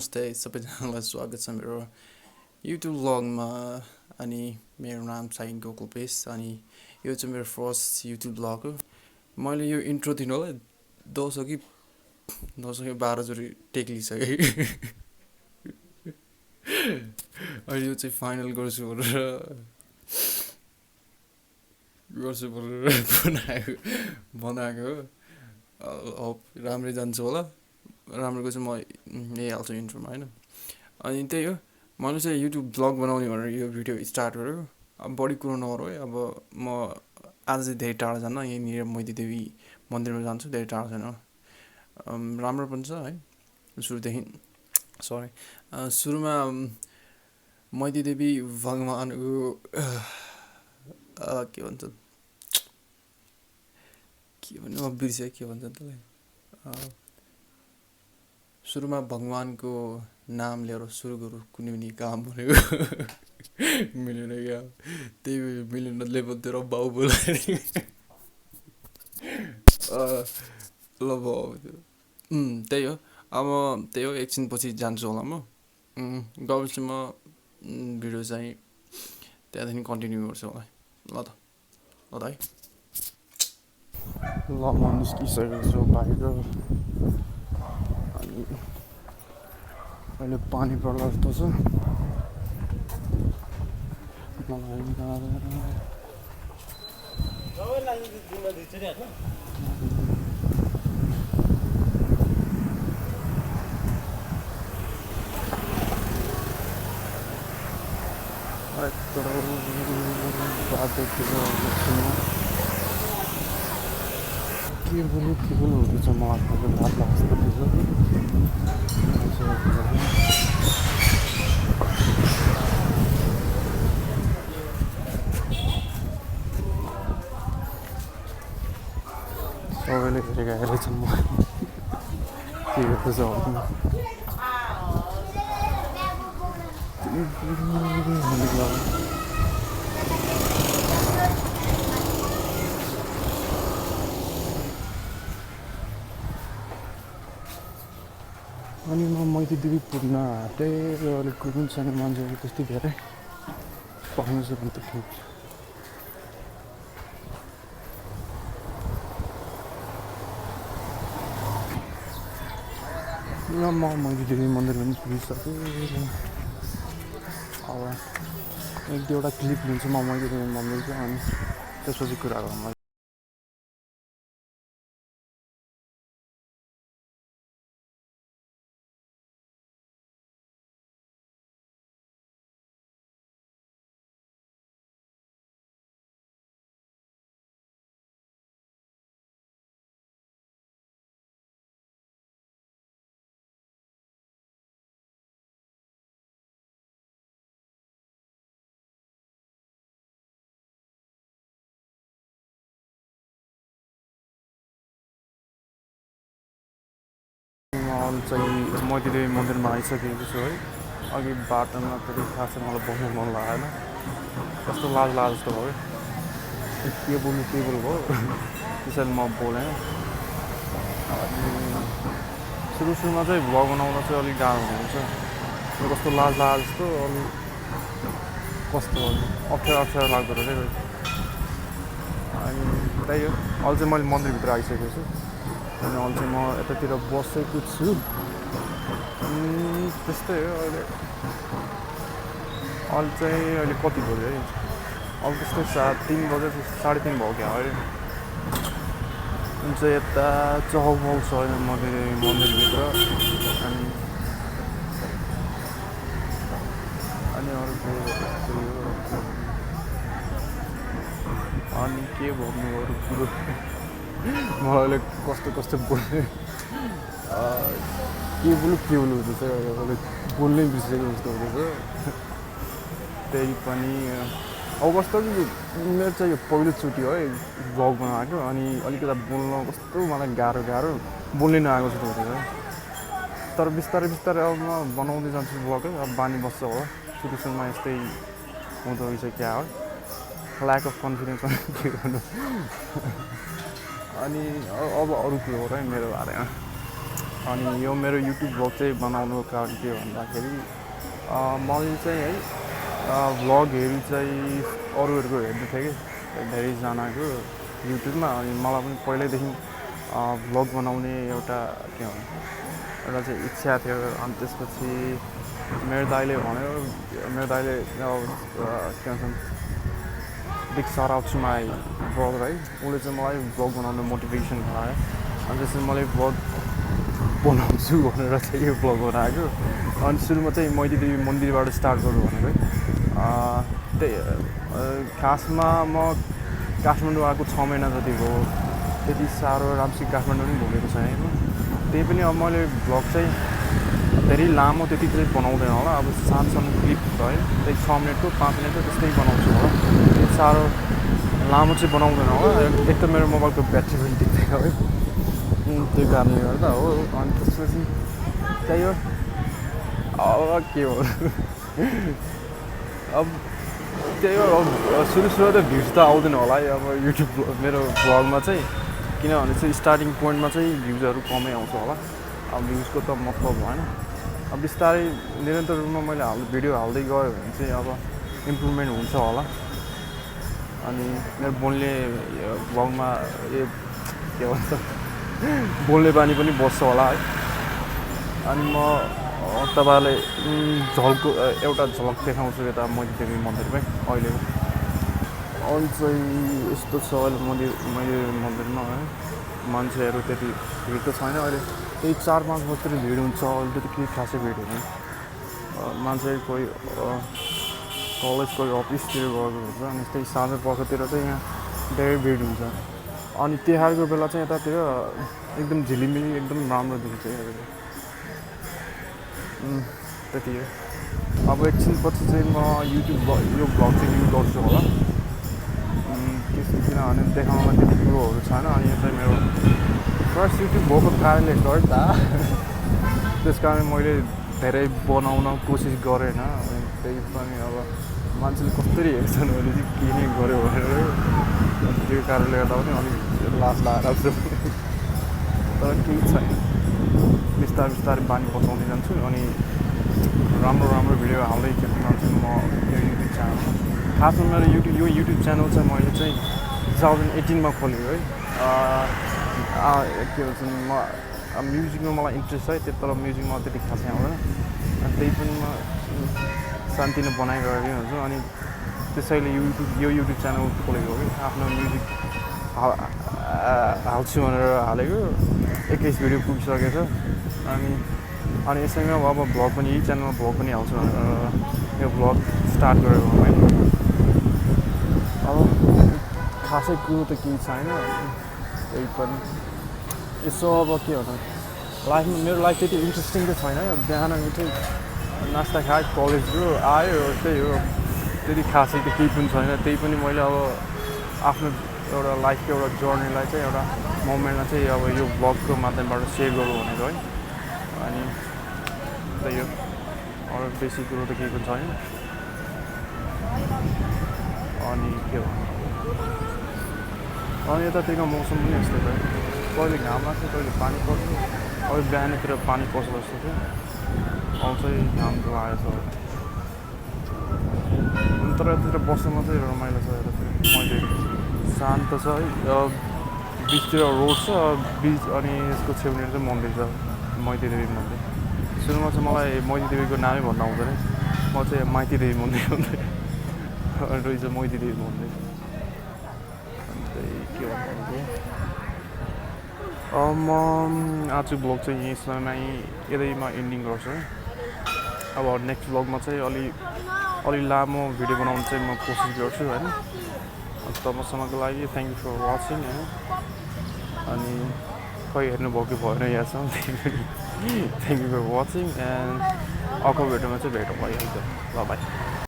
नमस्ते सबैजनालाई स्वागत छ मेरो युट्युब ब्लगमा। अनि मेरो नाम साइन गोकुल पेस अनि यो चाहिँ मेरो फर्स्ट युट्युब ब्लग हो। मैले यो इन्ट्रो दिनु होला 10 हो कि 12 टेक लिइसकेँ अनि यो चाहिँ फाइनल गर्छु भनेर बनाएको हो। राम्रै जान्छ होला, राम्रोको चाहिँ म लिइहाल्छु इन्ट्रोमा होइन। अनि त्यही हो, मैले चाहिँ युट्युब ब्लग बनाउने भनेर यो भिडियो स्टार्ट गरेको। अब बढी कुरो नगरौँ है। अब म आज चाहिँ धेरै टाढा जान्न, यहीँनिर मैतीदेवी मन्दिरमा जान्छु, धेरै टाढा छैन। राम्रो पनि छ है। सुरुदेखि सुरुमा मैतीदेवी भगवानको के भन्छ बिर्सेँ, के भन्छ त्यसलाई। सुरुमा भगवानको नाम लिएर सुरु गरौँ कुनै पनि काम भनेको मिलेन क्या, त्यही मिलेन लेभलतिर बाउ बोलाएर ल बाउ त्यही हो। अब त्यही हो, एकछिन पछि जान्छु होला म गएपछि म भिडियो चाहिँ त्यहाँदेखि कन्टिन्यू गर्छु होला। ल त है। ल म निस्किसकेको छु बाहिर। अनि अहिले पानी पर्ला जस्तो छ। के बोल्नु हुँदैछ मलाई थाहा लाग्छ। सबैले हेरेको हेरेछन् म के गर्दैछ अनि म मैतीदेवी पुग्न आँटेँ र अलिक कोही पनि छैन, मान्छेहरू त्यस्तै धेरै पाउनु छ भने त ठिक छ। म मैतीदेवी मन्दिर पनि पुगिसकेँ। अब एक दुईवटा क्लिप लिन्छु म मैतीदेवी मन्दिरको, अनि त्यसपछि कुरा गरौँ। चाहिँ मैतीदेवी मन्दिरमा आइसकेको छु है। अघि बाटोमा त्यति थाहा छैन, मलाई बस्नु मन लागेन, कस्तो लाज जस्तो भयो। के बोल्नु भयो त्यसैले म बोलेँ। अनि सुरुमा चाहिँ भ्लग बनाउन चाहिँ अलिक गाह्रो हुन्छ, कस्तो लाज जस्तो, अलिक कस्तो अप्ठ्यारो लाग्दो रहेछ। अनि त्यही हो, अहिले चाहिँ मैले मन्दिरभित्र आइसकेको छु। अनि अहिले चाहिँ म यतातिर बसेको छु। त्यस्तै हो। अहिले कति बज्यो है? अब त्यस्तै 3 बजे 3:30 भयो क्या है। जुन चाहिँ यता चहलपहल छ मन्दिरभित्र। अनि अनि के भन्नु अरू कुरो मलाई कस्तो बोल्ने के बोल्नु हुँदैछ, बोल्नै बिर्सेको जस्तो हुँदैछ। त्यही पनि अब कस्तो कि मेरो चाहिँ यो पहिलोचोटि हो है भ्लग बनाएको। अनि अलिकति बोल्न कस्तो मलाई गाह्रो बोल्नै नआएको जस्तो हुँदैछ। तर बिस्तारै अब म बनाउँदै जान्छु भ्लग है। अब बानी बस्छ होला, सुरुमा यस्तै हुँदो रहेछ क्या हो, ल्याक अफ कन्फिडेन्स के गर्नु। अनि अब अरू कुरो हो है मेरो बारेमा। अनि यो मेरो युट्युब भ्लग चाहिँ बनाउनुको कारण के भन्दाखेरि मैले चाहिँ है भ्लगहरू चाहिँ अरूहरूको हेर्दै थिएँ कि धेरैजनाको युट्युबमा अनि मलाई पनि पहिल्यैदेखि भ्लग बनाउने एउटा के भन्छ एउटा चाहिँ इच्छा थियो अनि त्यसपछि मेरो दाइले भन्यो मेरो दाइले के भन्छ big shout out to my brother है उसले चाहिँ मलाई भ्लग बनाउनु मोटिभेसन गरायो अनि त्यसपछि मैले भ्लग बनाउँछु भनेर चाहिँ यो भ्लग बनाएको अनि सुरुमा चाहिँ मैती देवी मन्दिरबाट स्टार्ट गरौँ भनेको है त्यही खासमा म काठमाडौँ आएको 6 महिना जति भयो त्यति साह्रो राम्रोसित काठमाडौँ पनि घुमेको छैन त्यही पनि अब मैले भ्लग चाहिँ धेरै लामो त्यति चाहिँ बनाउँदैन होला अब सानो सानो क्लिप है त्यही 6 मिनटको 5 मिनटको त्यस्तै बनाउँछु होला त्यति साह्रो लामो चाहिँ बनाउँदैन होला एक त मेरो मोबाइलको ब्याट्री पनि टिक्दैन है त्यो कारणले गर्दा हो अनि त्यसपछि त्यही हो अब के हो अब त्यही हो सुरु त भ्युज त आउँदैन होला है अब युट्युब मेरो भ्लगमा चाहिँ किनभने चाहिँ स्टार्टिङ पोइन्टमा चाहिँ भ्युजहरू कमै आउँछ होला अब भ्युजको त मतलब भएन अब बिस्तारै निरन्तर रूपमा मैले भिडियो हाल्दै गयो भने चाहिँ अब इम्प्रुभमेन्ट हुन्छ होला अनि मेरो बोल्ने भ्लगमा के भन्छ बोल्ने बानी पनि बस्छ होला है अनि म तपाईँहरूलाई झल्को एउटा झलक देखाउँछु यता मैती देवी मन्दिरमै अहिलेको अनि चाहिँ यस्तो छ अहिले मन्दिरमा है मान्छेहरू त्यति भिड त छैन अहिले त्यही 4-5 बजीतिर भिड हुन्छ अहिले त केही खासै भिड हुँदैन मान्छे कोही कलेज कोही अफिसतिर गएको हुन्छ अनि त्यही साँझ पखतिर चाहिँ यहाँ धेरै भिड हुन्छ अनि तिहारको बेला चाहिँ यतातिर एकदम झिलिमिली एकदम राम्रो देखिन्छ त्यति हो अब एकछिनपछि चाहिँ म युट्युब यो भ्लग चाहिँ युज गर्छु होला किनभने देखाउनमा त्यति कुरोहरू छैन अनि यो चाहिँ मेरो फर्स्ट युट्युब भएको कारणले गर्दा त्यस कारण मैले धेरै बनाउन कोसिस गरेन त्यही पनि अब मान्छेले कसरी हेर्छन् भने चाहिँ के नै गऱ्यो भनेर त्यो कारणले गर्दा पनि अलिक लाज लागेर तर केही छैन बिस्तारै बानी बचाउँदै जान्छु अनि राम्रो भिडियो हाल्दै जान्छु म यो युट्युब च्यानल खासमा मेरो यो युट्युब च्यानल चाहिँ मैले चाहिँ 2018मा खोलेको है के भन्छ म म्युजिकमा मलाई इन्ट्रेस्ट है तर म्युजिकमा त्यति खासै आउँदैन अनि त्यही पनि म शान्तिले बनाइरहेको हुन्छु अनि त्यसैले यो युट्युब च्यानल खोलेको हो कि आफ्नो म्युजिक हाल्छु भनेर हालेको 21 भिडियो पुगिसकेछ अनि यसैमा अब भ्लग पनि यही च्यानलमा भ्लग पनि हाल्छु भनेर यो भ्लग स्टार्ट गरेको मैले अब खासै कुरो त केही छैन त्यही पनि यसो अब के भन्छ लाइफमा मेरो लाइफ त्यति इन्ट्रेस्टिङ त छैन बिहान उठ्यो नास्ता खायो कलेज गयो आयो त्यही हो त्यति खासै त केही पनि छैन त्यही पनि मैले अब आफ्नो एउटा लाइफको एउटा जर्नीलाई चाहिँ एउटा मोमेन्टमा चाहिँ अब यो भ्लगको माध्यमबाट सेयर गरौँ भनेको है अनि त्यही हो अरू बेसी कुरो त केही पनि छैन अनि के हो अनि यतातिरको मौसम पनि यस्तै भयो कहिले घाम लाग्छ कहिले पानी पर्छ अब बिहानतिर पानी पर्छ जस्तो थियो आउँछै घाम लागेको छ तर यतातिर बस्नुमा चाहिँ रमाइलो छ यतातिर मैले शान्त छ है बिचतिर रोड छ बिच अनि यसको छेउनेर चाहिँ मन्दिर छ मैती देवी मन्दिर सुरुमा चाहिँ मलाई मैती देवीको नामै भन्न आउँदैन म चाहिँ माइती देवी मन्दिर भन्दै रहेछ मैती देवी मन्दिर अन्त के भन्नु म आज भ्लग चाहिँ यही समयमा यतैमा एन्डिङ गर्छु है अब नेक्स्ट भ्लगमा चाहिँ अलि लामो भिडियो बनाउनु चाहिँ म कोसिस गर्छु होइन तबसम्मको लागि थ्याङ्क यू फर वाचिङ होइन अनि खै हेर्नुभयो कि भएन यहाँसम्म thank you for watching and अर्को भिडियोमा चाहिँ भेटौँ भइहाल्छ ल बाई